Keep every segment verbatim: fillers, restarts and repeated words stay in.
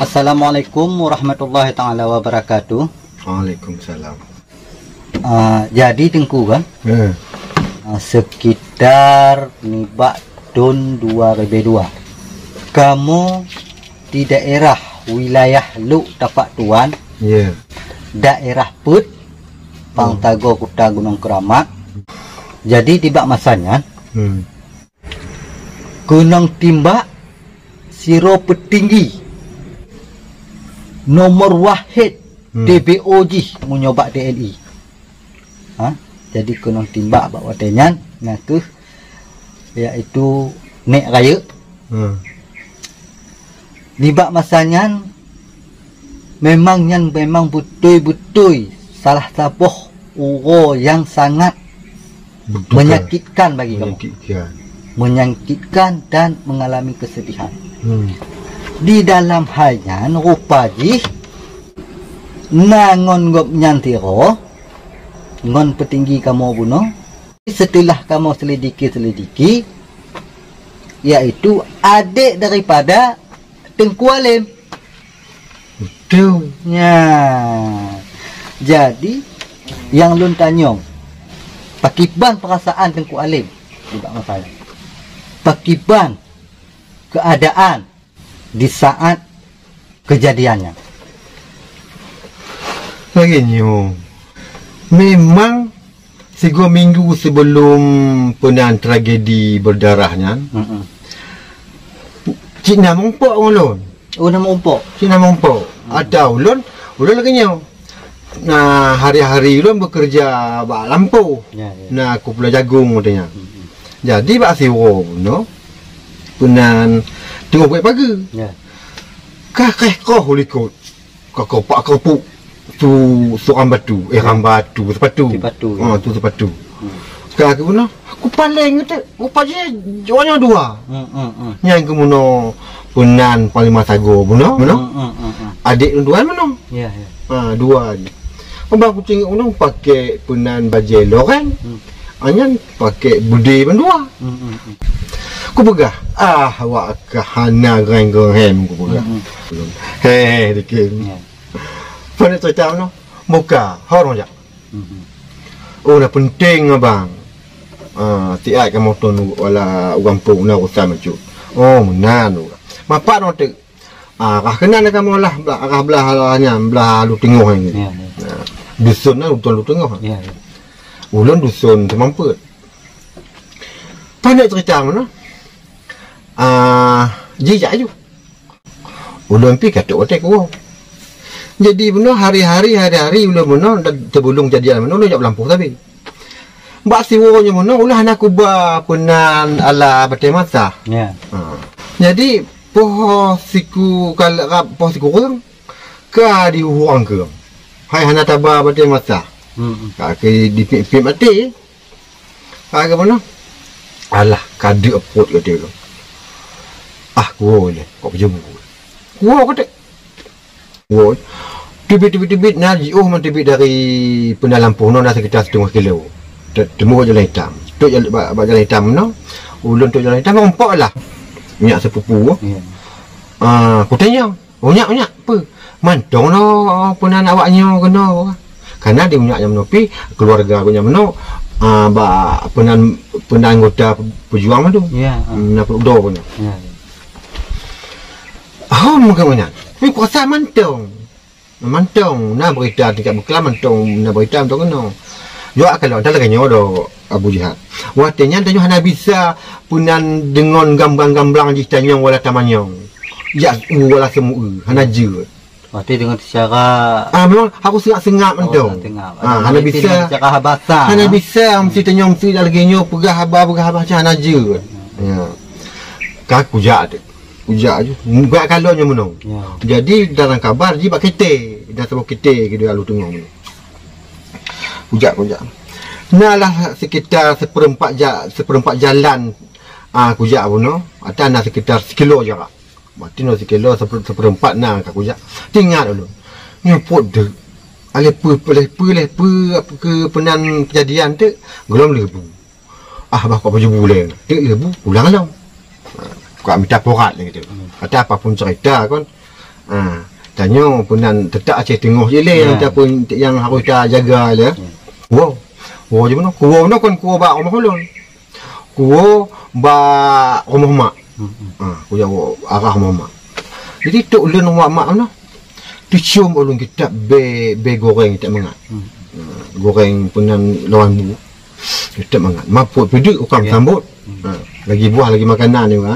Assalamualaikum warahmatullahi taala wabarakatuh. Waalaikumsalam. Ah, jadi Teungku kan? Ya. Ah, sekitar nibak tahun dua ribu dua. Kamoe di daerah wilayah Luk Tapak Tuan, ya, daerah Peuet, Pang, oh, Tagoe, Kuta Gunong Keuramat. Jadi di bak masa nyan, hmm, keunong timbak sidroe peutinggi nomor wahid, hmm, T B O jih meunyoe bak T N I. Ha? Jadi keunong timbak bak watée nyan, na kheueh yaitu Nek Rayeuk. Hmm. Di bak masa nyan, memang nyan memang beutôi-beutôi salah saboh uroe nyang sangat, betul, menyakitkan bagi kamoe. Menyakitkan. Menyakitkan dan mengalami kesedihan. Hmm. Di dalam hal nyan, rupa jih na ngon gobnyan sidroe, ngon peutinggi kamoe bunoe. Seuteulah kamoe selidiki-selidiki, yaitu adék daripada Teungku Alem. Betul. Nya. Jadi, nyang lôn tanyong, pakiban perasaan Teungku Alem di bak masa nyan? Pakiban keadaan di saat kejadian nyan? Lagée nyoe, memang sigoe minggu sebelum peunan tragedi berdarah nyan, mm-mm, cit na meurumpok ngon lôn. Oh, na meurumpok? Cit na meurumpok. Hmm. Atau ulôn, ulôn lagée nyoe. Nah, hari-hari ulôn bekerja bak lampôh. Ya, ya. Nah, kupeulai jagong watée nyan. Hmm, hmm. Jadi bak siwoe bunoe, peunan teungoh buet pageue. Ya. Kah keh koh u likot. Ka kopak kopuk tu seurang batu, eh, rang batu, sepatu. Sepatu, ha, ya. Tu sepatu. Hmm. Ka aku bunoe, aku paleng tu, rupa jih, jawanya dua. Hmm, hmm, hmm. Nyang keunoe peunan Panglima Sagoe bunoe, bunoe. Hmm, hmm, hmm, hmm. Adék lôn dua bunoe. Ya, ya. Ha, dua je. Abang aku tengok bunoe pakai peunan bajée loreng. Hmm. Anyan pakai beudé bandua. Hmm, hmm, hmm. Kupeugah, "Ah, awak ka hana geuhem-geuhem," kupeugah. Hmm, hmm. He, he, dikit. Ya. Pane cerita meunoe? Buka, horong jak. Hmm, hmm. Oh, dah penting abang. Ah, tiat kamoe ton wala u gampông na urusan bacut. Oh, meunan. Mapat nyoe teuk. Ah, arah keunan kamoe lah, bla-, arah blah, blah nyan, blah Lu Teungoh nyan. Ya, ya. Nah, dusun na dusun Lu Teungoh. Ya, ya. Ulôn dusun Teumampeuet. Pane cerita meunoe? Ah, jijak aju. Ulôn pi ka trok watée kuwoe. Jadi bunoe hari-hari, hari-hari ulôn bunoe dan sebelum kejadian bunoe ulôn jak lampôh sabe. Bak siwoe nyoe bunoe ulôn hana kuba peunan ala batée masa. Ya. Ha. Jadi poh siku kalab poh sikureueng ka diuhu angkeung. Hai hana taba batée masa. Hmm. Ka ke dipiep-piep maté. Ka ke mana? Alah, ka deuk pruet kata tu. Ah, kuwoe lé, kok peujeumeu. Kuwoe kata. Kuwoe. Teubiet, teubiet, teubiet, na jiôh man teubiet dari Peunan Lampôh noe na sekitar siteungoh kilo. Te-, teumeuh jalan itam. Trok jal-, bak, bak jalan itam noe, ulôn trok jalan itam, nampak lah. Nyak sepupu. Ya. Ah, kutanyong. Unyak, unyak, peue? Mantong noh peunan awak nyoe keunoe. Kana di unyak nyang meunoe pi, keuluwarga geuh nyang meunoe, ah, bak peunan, peunan anggota peujuang tu. Ya, ah. Hmm, na peuduek peunan. Ya, ya. Hom keu nyan. Tapi kuasa mantong. Mantong na beurita tingkat beuklam mantong na beurita mantong keunoe. Jua kalau dah lagée nyoe do Abu Jihad. Watée nyan tanyoe hana bisa peunan deungon gambrang-gambrang jih tanyong wala tamanyong. Jak u wala seumeu, hana jeuet. Watée deungon secara. Ah, memang harus seungab-seungab mantong. Oh, seungab. Ah, hana bisa. Secara bahasa. Hana bisa mesti tanyong mesti dak lagée nyoe peugah haba, peugah haba macam hana jeuet. Ya. Ka kujak tu. Kujak aju. Muka kalau nyoe meunoe. Ya. Jadi dalam kabar ji bak kité, dah saboh kité ke dia lalu tengok ni. Kujak, kujak. Nah lah sekitar seperempat ja-, seperempat jalan, ah, kujak bunoe. Atau na sekitar sekilo jarak. Berarti na sekilo seper-, seperempat na ka kujak. Tingat dulu. Nyuput dek. Aleh pu, aleh pu, aleh pu, apa ke peunan kejadian tu, gelom lebu. Ah, bah, kok baju bulan. Dek lebu, pulang lom. Ha, kok minta porat lagi tu. Hmm. Kata apapun cerita kan, Ha, tanyoe peunan teutap Aceh Teungoh je lé nyang, ya, tapeu nyang harôh tajaga lé. Ya. Kuwoe. Kuwoe jih bunoe. Kuwoe bunoe kon kuwoe bak rumoh ulôn. Kuwoe bak rumoh mak. Hmm, hmm. Ha, kujak arah rumoh mak. Jadi, trok lôn wak mak bunoe. Teucium ulôn kitab bèe, bèe goreng kitab mangat. Hmm. Ha, goreng peunan lawan bu. Kitab mangat. Mapot peuduek ukam, ya, sambot. Hmm. Ha, lagi buah, lagi makanan juga.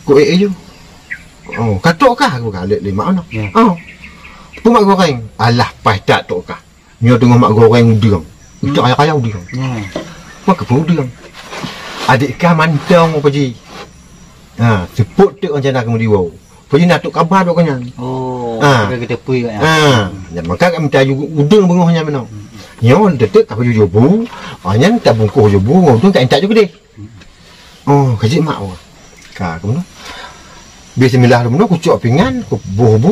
Ku ék ju. Oh, ka trok kah, aku kah lé, lé mak bunoe. Ya. Oh. Peue mak goreng? Alah, paih that trok kah. Nyoe teungoh mak goreng udeueng. Hmm. Utak kaya-kaya udeueng. Ya. Apa keupeue udeueng? Adik kah mantong, Pak Ji. Ha, seupôt teuk rencana keu meudiwoe. Pak Ji na trok kaba dok nyan. Oh, ha, ka geuteupeue kat nyan. Ha, nyan maka ka mita ju udeueng beungoh nyan meunoe. Hmm. Nyoe teuteup ka paju ju bu, ha, nyan tabungkôh ju bu, ngon udeueng ka intat ju keudeh. Oh, ka jeuet mak awak. Ka, keunoe. Bismillah lom, kucok pingan, kuboh bu.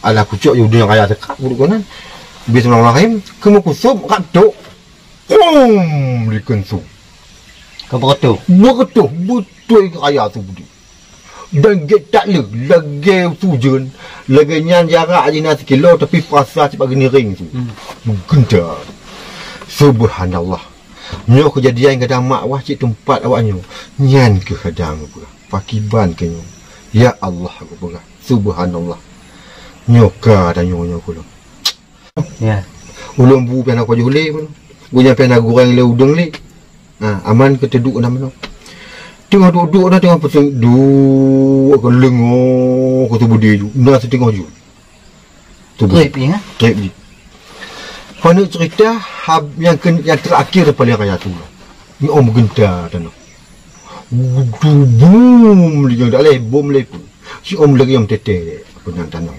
Alah, kucok ju udeueng raya teuka, buet keunan. Bismillahirrahmanirrahim, keumu kusôb, rab trok. Pum! Likheun su. Ka beureutoh. Beureutoh, beutôi raya su beudé. Dan gét that le, lagèe su jén, lagèe nyan jarak jih na sikilo, tapi peurasa cit bak geuniréng su. Hmm. Geuntèe. Subhanallah. Nyoe keujadian kadang mak wah cit teumpat awak nyoe. Nyan keuh kadang geupeugah, pakiban keu nyoe. Ya Allah, geupeugah. Subhanallah. Nyoe ka tanyoe nyoe keu lôn. Ya. Ulôn bu pian aku joh lé pun. Gobnyan pian aku goreng lé udeueng lé. Ha, aman keu teuduek na meunoe. Teungoh duek-duek na teungoh pusing, duek keu leungoe keu su beudé ju. Na siteungoh ju. Trép jih, ha? Trép jih. Paneuk cerita hab-, nyang ke-, nyang terakhir paléng raya tu. Nyoe om geunta tanoh. Udu bum lé nyoe dak lé bom lé pun. Si om lagèe om tete pun nyang tanoh.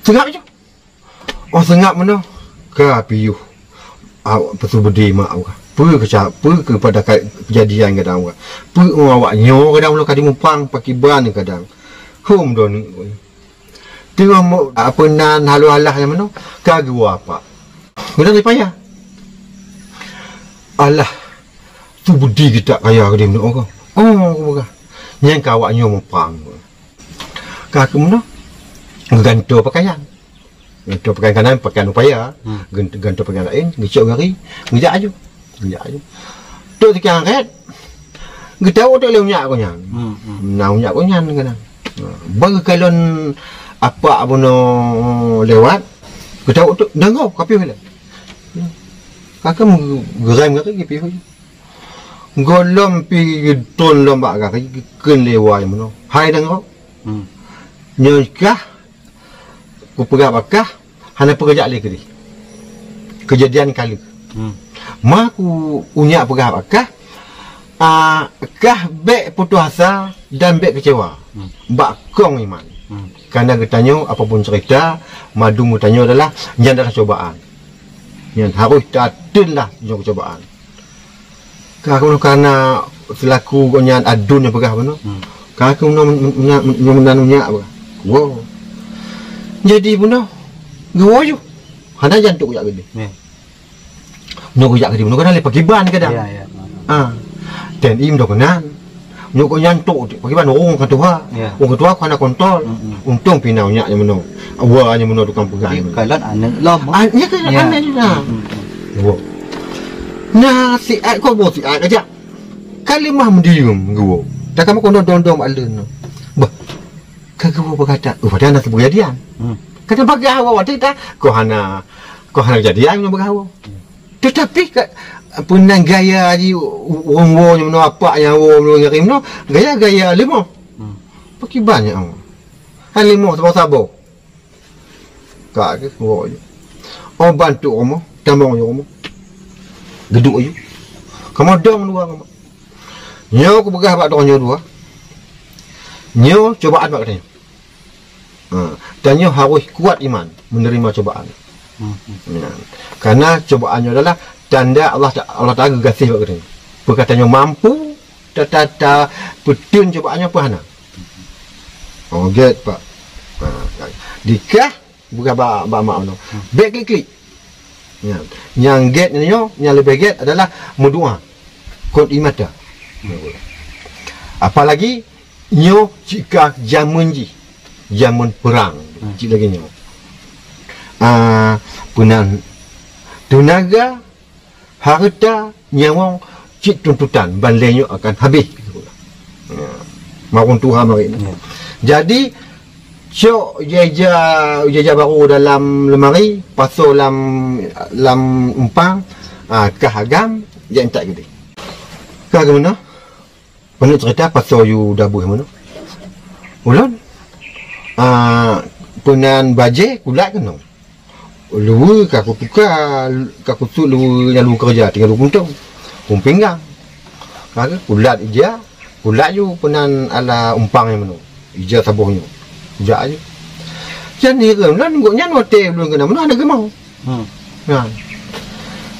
Seungap ju. Oh seungap meunoe. Ka piôh. Awak peusu beudé mak awak. Peue keuca-, peue keupada ka-, keujadian kadang awak. Peue awak nyoe kadang uroe ka jimuprang pakiban kadang. Hom droeneuh. Teungoh mo-, apa nan haloe alah nyang meunoe, ka geuwoe apak. Geutanyoe payah. Alah, su beudé geutak kaya keudéh meunoe ka. Oh, geupeugah. Nyan ka awak nyoe muprang. Ka keunoe, geugantoe pakaian. Gantoe pakaian kanan, pakaian upaya. Hmm. Gan-, gantoe pakaian laén, geucok gari, geujak aju. Geujak aju. Trok sikang rét, geutawök trok lé unyak gobnyan. Hmm, hmm. Na unyak gobnyan keunan. Ha, bak geukalon apak bunoe lewat, geutawök trok, dan gob ka piôh lé. Ka keuh geurem gari geupiôh. Gohlom pi geutron lom bak gari, geukheun lé wa nyang bunoe. Hai dan gob. Hmm. Nyoe kah kupeugah bak kah, hana peue geujak lé keudéh. Keujadian ka lheueh. Hmm. Ma ku unyak peugah bak kah, ah, kah bèk putoh asa dan bèk keucewa. Hmm. Bak kong iman. Hmm. Karena geutanyoe apapun cerita, mandum geutanyoe adalah, nyan adalah cobaan. Nyan harôh tateun lah nyoe cobaan. Ka keunoe karena selaku gobnyan aduen nyang peugah bunoe. Hmm. Ka keunoe men-, men-, men-, men-, meunan unyak peugah. Wow. Jadi bunoe geuwoe ju. Hana jantok jak keudéh. Ya. Nyoe geujak keudéh bunoe kadang lé pakiban kadang. Ya, ya. Ha. T N I meudoe keunan. Nyoe gobnyan tok, pakiban ureueng ka tuha. Ya. Ureueng ka tuha hana kontol. Mm-mm. Untông pih na unyak nyang bunoe. Wa nyang bunoe tukang peugah. Di kalon aneuk lom. Ah, ya kan, ya. Aneuk juga. Mm-mm. Geuwoe. Nah, siat kok boh siat aja. Kalimah meudiem geuwoe. Takam kok dong-dong bak leuen. Bah. Ka geuwoe beugata. Oh, padahal na keujadian. Hmm. Kata bagawa waktu ta, kok hana, kok hana keujadian nyoe bagawa. Tetapi ka, peunan gaya ji ureueng woe nyoe meunoe, apak nyang woe meunoe, nyang rim meunoe, gaya-gaya leumoh. Hmm. Pakiban nyan. Hai leumoh saboh-saboh. Ka geuwoe ju. Oh bantuk rumoh, tamong ju rumoh. Geuduek ju. Kamoe dong dua kamoe. Nyoe kupeugah bak droeneuh dua. Nyoe cobaan bak geutanyoe. Ha, tanyoe harôh kuat iman menerima cobaan. Hmm, hmm. Ya. Karena cobaan nyoe adalah tanda Allah Ta-, Allah Taala geugaséh bak geutanyoe. Peue ka tanyoe mampu ta-, ta-, tapeuteun cobaan nyoe peue hana. Oh, gét, Pak. Ha, dikah bukan bak, bak mak meunoe. Hmm. Bèk klik-klik. Ya. Nyang gét nyoe, nyang leubeh gét adalah meudoa. Kot ié mata. Apalagi Nyoe cit ka jameun jih, jameun peurang, cit lagèe nyoe. Ah, peunan teunaga, hareuta, nyawöng, cit tuntutan, ban lhèe nyoe akan habéh. Ya. Maupun tuha marit. Ya. Jadi, cok ija-ija, ija-ija barô dalam lemari, pasoe lam, lam umpang, ah, kah agam, jak intat keudéh. Ka geumeunah? Peuneuk ceurita pasoe yue dabeuh meunoe. Ulôn, ah, peunan bajèe kulat keunoe. Luweue ka kutuka, ka kusut luweue nyang luweue keureuja tinggai luweue puntông. Phôn pinggang. Ka kulat ija, kulat yue peunan ala umpang nyang meunoe. Ija saboh nyoe. Kujak aju. Jan hireuen lôn, gobnyan watèe ulôn keunan meunoe hana geumong. Hmm. Nah.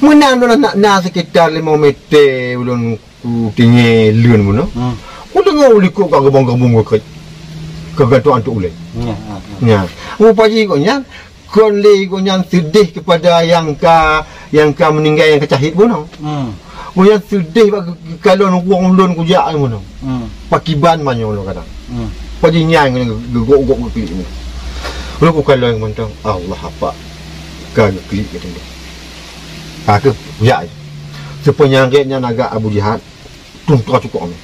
Meunan lôn na, na sekitar limong meter ulôn kutinggi leuen meunoe. Hmm. Kudeungö u likôt ka geubong-geubong geukheut. Ka gantoe antok ulèe. Ya, ya, ya. Ya. Rupa jih gobnyan, kon lé gobnyan seudeh kepada nyang ka, nyang ka meuninggai, nyang ka syahid bunoe. Hmm. Gobnyan seudeh bak geukalon ureueng lôn kujak bunoe. Hmm. Pakiban manyang lôn kadang. Hmm. Paji nyang geugok-gok geuklik ni. Lôn kukalon mantong, Allah apa ka geuklik kata dia. Ka kujak. Seupanyang rot nyan agak Abu Jahal, tung ka cukok ni.